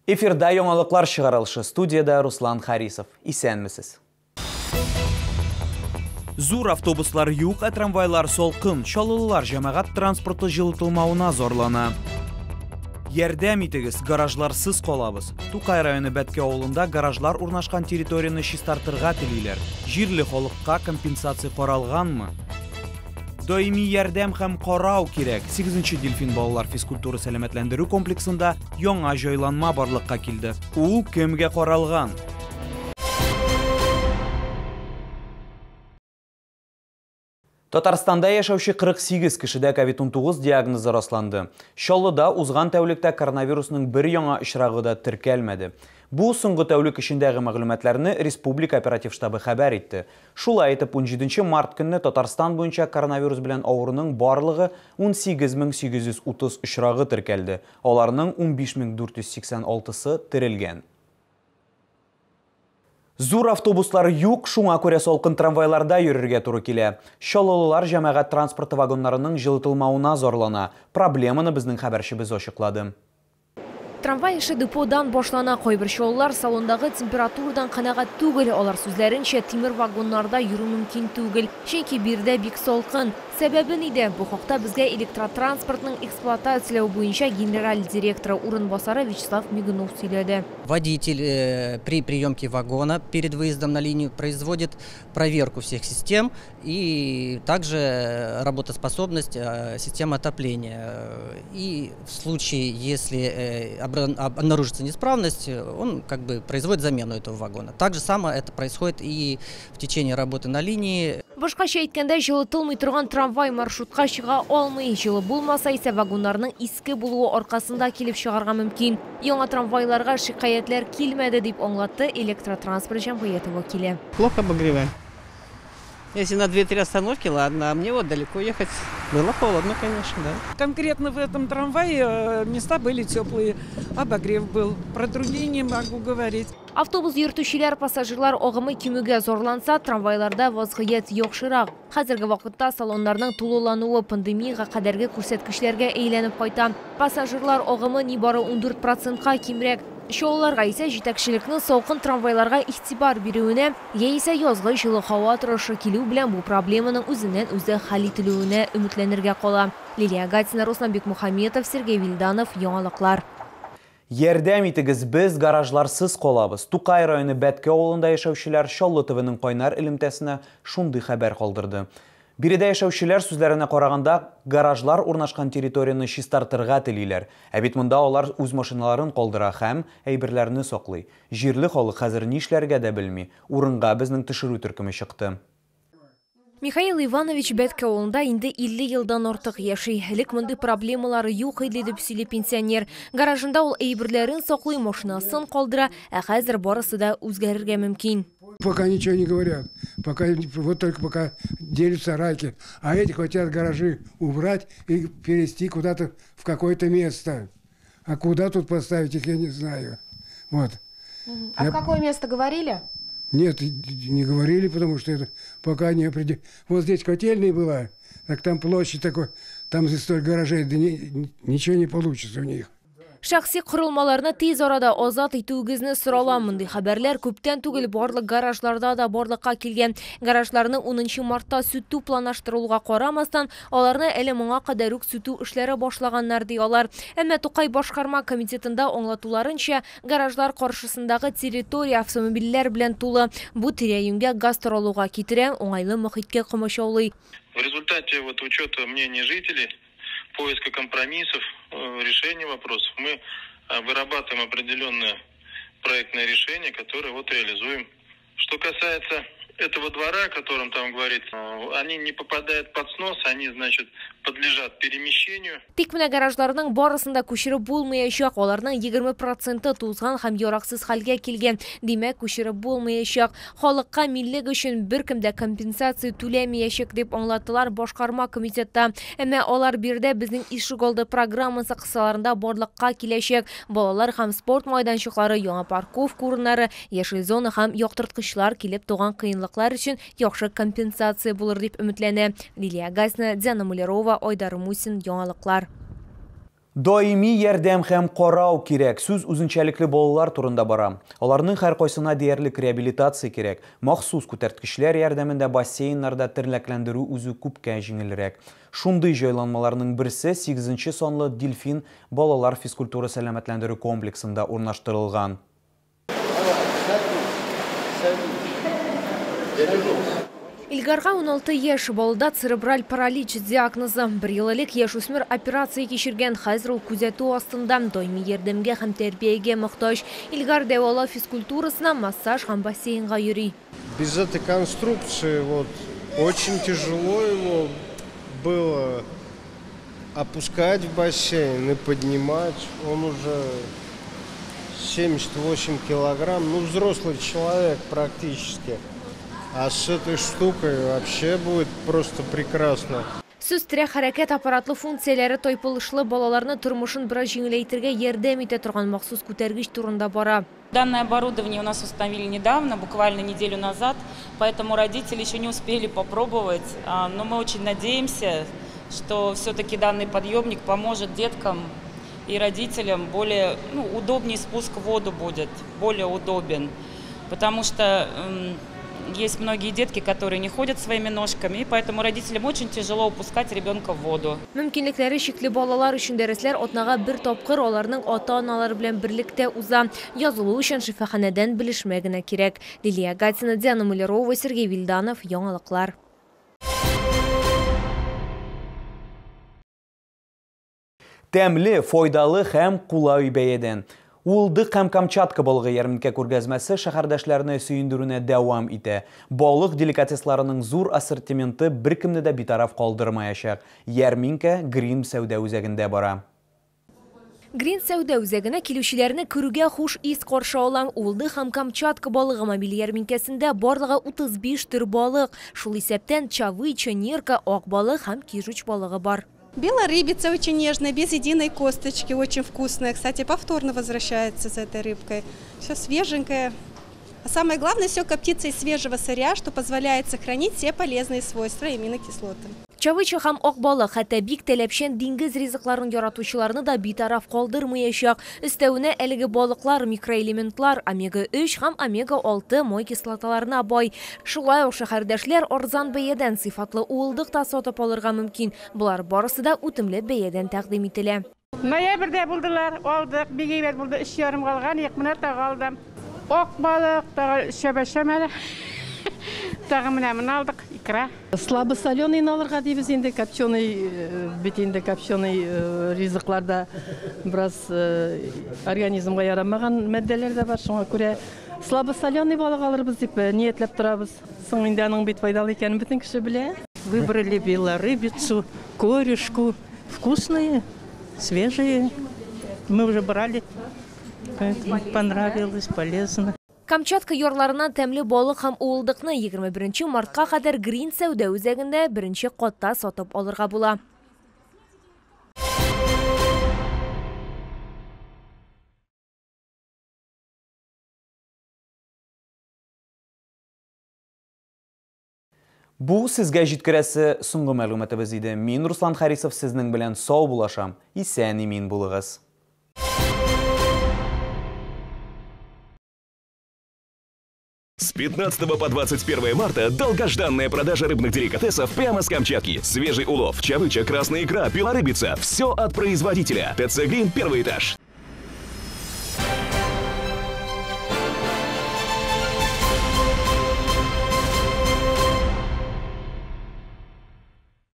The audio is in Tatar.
Эфирда яңалыклар чыгарылышы, студиядә Руслан Харисов. Исәнмесез. Зур автобуслар юк, ә трамвайлар салкын. Чаллылылар җәмәгать транспорты җылытылмавына зарлана. Ярдәм итегез, гаражларсыз калабыз. Тукай районы Бәтке авылында гаражлар урнашкан территорияне чистартырга телиләр. Җирле халыкка компенсация каралганмы? Даими ярдәм һәм карау кирәк. 8 Дельфин балалар физкультура сәламәтләндерү комплексында яңа җайланма барлыкка килде. Ул кемгә каралган? Татарстанда яшәүче 48 кешедә COVID-19 диагнозы расланды. Чаллыда узган тәүлектә коронавирусның бер яңа очрагы да теркәлмәде. Бу соңгы тәүлек эчендәге мәгълүматларны Республика оператив штабы хәбәр итте. Шулай итеп, 17 март көнне Татарстан буенча коронавирус белән авыруның барлыгы 18830 очрагы теркәлде. Аларның 15486-сы терелгән. Зур автобуслар юк, шуңа күрә салкын трамвайларда йөрергә туры килә. Чаллылылар җәмәгать транспорты вагоннарының җылытылмавына зарлана. Проблеманы безнең хәбәрчебез ачыклады. Трамвай эше деподан башлана. Кайбер чаллылар салондагы температурадан канәгать түгел. Алар сүзләренчә, тимер вагоннарда йөрү мөмкин түгел, чөнки биредә бик салкын. Сәбәбе нидә? Бу хакта безгә электротранспортның эксплуатацияләү буенча генераль директоры урынбасары Вячеслав Мигунов сөйләде. Водитель при приемке вагона перед выездом на линию производит проверку всех систем и также работоспособность системы отопления. И в случае, если обнаружится неисправность, он как бы производит замену этого вагона. Так же самое это происходит и в течение работы на линии. Башкача әйткәндә, җылытылмый торган трамвай маршрутка чыга алмый. Җылы булмаса исә вагоннарның иске булуы аркасында килеп чыгарга мөмкин. Яңа трамвайларга шикаятьләр килмәде, дип аңлатты электротранспорт җәмгыяте вәкиле. Плохо обогреваем. Если на 2-3 остановки, ладно, а мне вот далеко ехать. Было холодно, конечно, да. Конкретно в этом трамвае места были теплые, обогрев был. Про другие не могу говорить. Автобус йөртүчеләр пассажирлар агымы кимүгә зарланса, трамвайларда вазгыять яхшырак. Хәзерге вакытта салоннарның тулылануы пандемиягә кадәрге күрсәткечләргә әйләнеп кайта. Пассажирлар агымы нибары 14%ка кимрәк. Чаллыларга исә җитәкчелекнең салкын трамвайларга игътибар бирүенә, яисә язгы җылы һава торышы килү белән бу проблеманың үзеннән үзе хәл ителүенә өметләнергә кала. Лилия Гатина, Руслан Бекмухаметов, Сергей Вильданов, Яңалыклар. Ярдәм итегез, без гаражларсыз калабыз. Тукай районы Бәтке авылында яшәүчеләр Чаллы ТВның кайнар элемтәсенә шундый хәбәр калдырды. Биредә яшәүчеләр сүзләренә караганда, гаражлар урнашкан территорияне чистартырга телиләр. Ә бит монда алар үз машиналарын калдыра һәм әйберләрне саклый. Җирле халык хәзер нишләргә дә белми. Урынга безнең төшерү төркеме чыкты. Михаил Иванович Бәтке авылында инде 50 елдан артык яши. Элек мондый проблемалары юк иде, дип сөйли пенсионер. Гаражында ул әйберләрен саклый, машинасын калдыра, ә хәзер барысы да үзгәрергә мөмкин. Пока ничего не говорят. Пока, вот только пока делятся райки. А эти хотят гаражи убрать и перевести куда-то в какое-то место. А куда тут поставить их, я не знаю. Вот. А в какое место говорили? Нет, не говорили, потому что это пока не определили. Вот здесь котельная была, так там площадь такой, там здесь столько гаражей, да не, ничего не получится у них. Шәхси корылмаларны тиз арада азат итүегезне сорала. Мондый хәбәрләр күптән түгел барлык гаражларда да барлыкка килгән. Гаражларны 10 мартта сүтү планлаштырылуга карамастан, аларны әле моңа кадәр үк сүтү эшләре башлаганнар, ди алар. Әмма Тукай башкарма комитетында аңлатуларынча, гаражлар каршысындагы территория автомобильләр белән тулы. Бу тирә-юньгә газ таралуга китерә, уңайлы мохиткә комачаулый. В результате вот учета мнений жителей, поиска компромиссов, решения вопросов, мы вырабатываем определенное проектное решение, которое вот реализуем. Что касается этого двора, о котором там говорится, они не попадают под снос, они, значит, подлежат перемещению. Тик менә гаражларның барысын да күчереп булмаячак. Аларның 20% тузган һәм яраксыз хәлгә килгән. Димәк, күчереп булмаячак. Халыкка миллек өчен беркем дә компенсация түләмәячәк, дип аңлаттылар башкарма комитетта. Әмма алар биредә безнең ишегалды программасы кысаларында барлыкка киләчәк. Балалар һәм спорт майданчыклары, яңа парковка урыннары, яшел зона һәм яктырткычлар килеп туган кыенлыклар өчен яхшы компенсация булыр дип өметләнә. Лилия Гасина, Диана Мулярова, Айдар Мусин, Яңалыклар. Даими ярдәм һәм карау кирәк. Сүз үзенчәлекле балалар турында бара. Аларның һәркайсына диярлек реабилитация кирәк. Махсус күтәрткечләр ярдәмендә бассейннарда тернәкләндерү үзе күпкә җиңелрәк. Шундый җайланмаларның берсе 8 санлы Дельфин балалар физкультура сәламәтләндерү комплексында урнаштырылган. Илгарга 16 яшь, балада церебраль паралич диагнозы. Бер ел элек яшүсмер операция кичергән, хәзер ул күзәтү астында, даими ярдәмгә һәм тәрбиягә мохтаҗ. Илгар дәвалау физкультурасына, массаж һәм бассейнга йөри. Без этой конструкции вот очень тяжело его было опускать в бассейн и поднимать. Он уже 78 килограмм, ну взрослый человек практически. А с этой штукой вообще будет просто прекрасно. Сүз терәк хәрәкәт аппаратлы функцияләре тайпылышлы балаларны тормышын бераз җиңеләйтергә ярдәм итә торган махсус күтәргеч турында бара. Данное оборудование у нас установили недавно, буквально неделю назад, поэтому родители еще не успели попробовать. Но мы очень надеемся, что все-таки данный подъемник поможет деткам и родителям более, удобнее спуск в воду будет, более удобен, потому что есть многие детки, которые не ходят своими ножками, и поэтому родителям очень тяжело упускать ребенка в воду. Мөмкинлекләре чикле балалар өчен дәресләр атнага бер тапкыр аларның ата-аналары белән берлектә уза. Язылу өчен шифаханәдән белешмә генә кирәк. Лилия Гатина, Диана Мулярова, Сергей Вильданов. Яңалыклар. Тәмле, файдалы һәм кулай бәядән. Уылдык һәм Камчатка балыгы ярминкә күргәзмәсе шәһәрдәшләрне сөендерүне дәвам итә. Балык деликатесларының зур ассортименты беркемне дә битараф калдырмаячак. Ярминкә Грин сәүдә үзәгендә бара. Грин сәүдә үзәгенә килүчеләрне күрүгә хуш ис каршы ала. Уылдык һәм Камчатка балыгы мобиль ярминкәсендә барлыгы 35 төр балык. Шул исәптән чавыча, нерка, ак балык һәм кижуч балыгы бар. Белая рыбица очень нежная, без единой косточки, очень вкусная. Кстати, повторно возвращается за этой рыбкой. Все свеженькое. А самое главное, все коптится из свежего сырья, что позволяет сохранить все полезные свойства и аминокислоты. Чавыча һәм ак балык, хәтта бик таләпчән диңгез ризыкларын яратучыларны да битараф калдырмаячак. Өстәвенә әлеге балыклар микроэлементлар, омега-3 һәм омега-6 май кислоталарына бай. Шулай ук шәһәрдәшләр арзан бәядән сыйфатлы уылдык та сатып алырга мөмкин. Болар барысы да үтемле бәядән тәкъдим ителә. Ноябрьдә булдылар, алдык, бик әйбәт булды, 3,5 алган, менә тагы алдым. Ак балык, тагы шәбәшәмәле. Тагы менә моны алдык, икра. Слабосоленый алырга дибез инде, копченый, бит инде копченый ризыкларда бераз организмга ярамаган матдәләр дә бар, шуңа күрә слабосоленый балык алырбыз дип ниятләп торабыз. Соң инде аның бит файдалы икәнен бөтен кеше белә. Выбрали белорыбицу, корешку, вкусные, свежие. Мы уже брали, поэтому понравилось, полезно. Камчатка ярларынан тәмле балык һәм уылдыкны 21 мартка кадәр Грин сәүдә үзәгендә беренче катта сатып алырга була. Бу сезгә җиткерәсе соңгы мәгълүматыбыз иде. Мин Руслан Харисов сезнең белән сау булашам. Исән-имин булыгыз. С 15 по 21 марта долгожданная продажа рыбных деликатесов прямо с Камчатки. Свежий улов, чавыча, красная икра, белорыбица. Все от производителя. ТЦ «Грин», первый этаж.